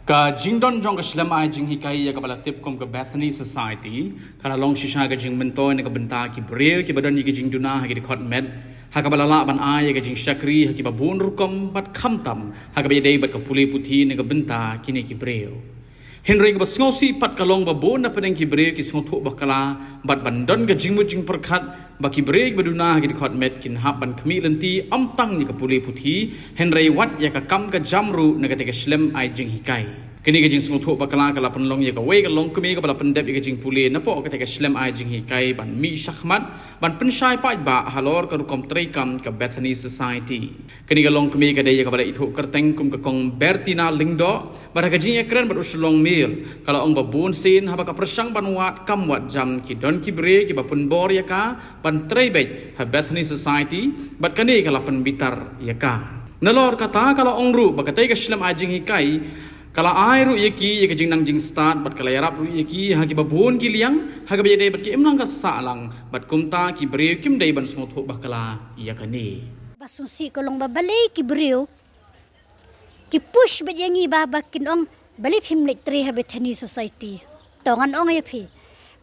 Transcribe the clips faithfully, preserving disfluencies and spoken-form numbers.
Ka jingdon jong ka shlem ai jinghikai ïa kaba la tip kum ka Bethany Society ka la long shisha ka jingmyntoi na ka bynta ki briew kiba don ïa ka jingduna ha ki dkhot met, ha kaba la lah ban ai ïa ka jingshakri ha kiba bun rukom bad khamtam ha kaba ïadei bad ka pule puthi na ka bynta kine ki briew. Hynrei kaba sngewsih pat ka long ba bun na pdeng ki briew ki sngewthuh bakla bad ban don ka jingmut jingpyrkhat ba ki briew kiba duna ha ki dkhot met kin hap ban khmih lynti ym tang ïa ka pule puthi, hynrei wat ïa ka kam ka jam ruh na katei ka shlem ai jinghikai. Kane ka jingsngewthuh bakla ka la pynlong ïa kawei ka longkmie kaba la pyndep ïa ka jingpule napoh katei ka shlem ai jinghikai ban mih shakhmat ban pynshai paidbah halor ka rukom treikam ka Bethany Society. Kane ka longkmie ka dei ïa kaba la ithuh kyrteng kum ka Kong Bertina Lyngdoh, bad ha ka jingïakren bad u Shillong Mail ka la ong ba bun sien haba ka pyrshang ban wad kam wad jam ki don ki briew kiba pynbor ïa ka ban trei beit ha Bethany Society, bad kane ka la pynbitar ïa ka. Nalor kata ka la ong ruh ba katei ka shlem ai jinghikai ka la ai ruh ïa ki ïa ka jingnang jingstad bad ka la ïarap ruh ïa ki ha kiba bun ki liang ha kaba ïadei bad ki imlang ka sahlang, bad kumta ki briew kim dei ban sngewthuh bakla ïa kane. Ba sngewsih ka long ba balei ki briew ki push bad ïa ngi ba, ba kin ong balei phim leit trei ha Bethany Society. To ngan ong ïa phi,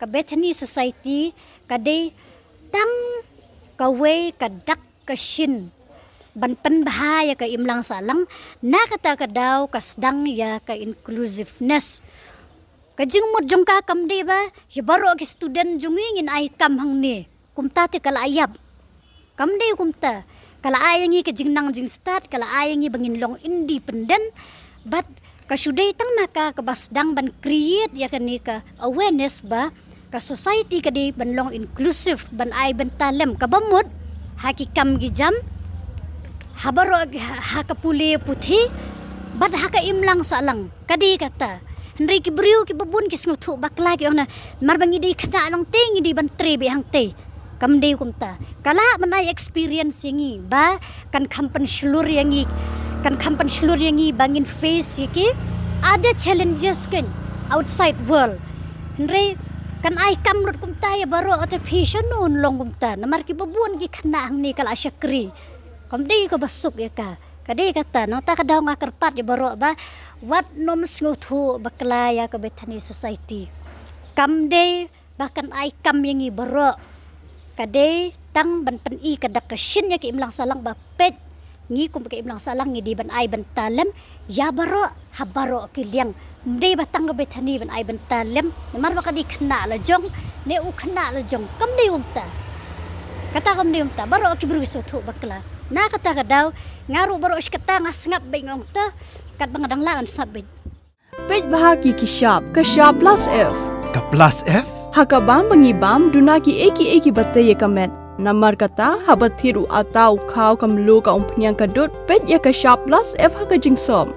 ka Bethany Society ka dei tang kawei ka dak ka shin ban pynbha ïa ka imlang sahlang, na kata ka daw ka sdang ïa ka inclusiveness. Ka jingmut jong ka kam dei ba ïa baroh ki student jong ngi ngin ai kam hangne. Kumta te ka la ïap. Kam dei kumta. Ka la ai ïa ngi ka jingnang jingstad, ka la ai ïa ngi ba ngin long independent. Bad ka shu dei tang ma ka kaba sdang ban create ïa kane ka awareness ba ka society ka dei ban long inclusive, ban ai bynta lem, kaba mut ha ki kam ki jam, ha baroh, ha, ha ka pule puthi bad ha ka imlang sahlang. Ka dei kata. Hynrei ki briew kiba bun ki sngewthuh bakla, ki ong namar ba ngi dei khynnah nangtei ngi dei ban trei beit hangtei. Kam dei kumta. Ka lah ban ai experience ïa ngi ba kan kham pynshlur ïa ngi, kan kham pynshlur ïa ngi ba ngin face ïa ki other challenges kan outside world. Hynrei kan ai kam ruh kumta ïa baroh, te phi shano un long kumta. Namar kiba bun ki khynnah hangne ka la shakri. Kam dei kaba suk ïa ka. Ka dei kata, nangta ka daw nga kyrpad ïa baroh ba wat nym sngewthuh bakla ïa ka Bethany Society. Kam dei ba kan ai kam ïa ngi baroh. Ka dei tang ban pyni ka dak ka shin ïa ka imlang sahlang ba peit, ngi kum ka imlang sahlang ngi dei ban ai bynta lem ïa baroh ha baroh ki liang. Ym dei ba tang ka Bethany ban ai bynta lem namar ba ka dei khynnah la jong, ne u khynnah la jong. Kam dei kumta. Kata kam dei kumta. Baroh ki briew ki sngewthuh bakla. Na kata ka daw nga ruh baroh shi katta nga sngap beit, nga ong te katba nga dang lah ngan sngap beit. Peit bha ki ki shap, ka shap plus F. Ka plus F? Ha ka bam ba ngi bam, duna kiei kiei kiba tei ïa ka met. Namar kata haba thied u atta u khaw, ka mluh, ka umphniang, ka dud, peit ïa ka shap plus F ha ka jingsop.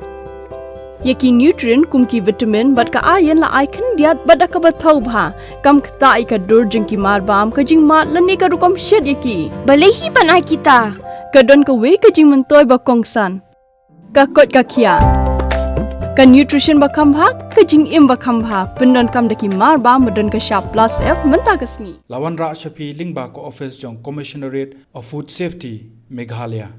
Ïa ki nutrient kum ki vitamin bad ka iron la ai khyndiat bad da kaba thaw bha. Kam ktah ïa ka dur jong ki marbam, ka jingmad lane ka rukom shet ïa ki. Balei hi ban ai kita? Ka don kawei ka jingmyntoi ba kongsan. Ka koit ka khiah. Ka nutrition ba kham bha, ka jingim ba kham bha. Pyndonkam da ki marbam ba don ka shap plus F mynta ka sngi. La wanrah sha phi lyngba ka office jong Commissionerate of Food Safety, Meghalaya.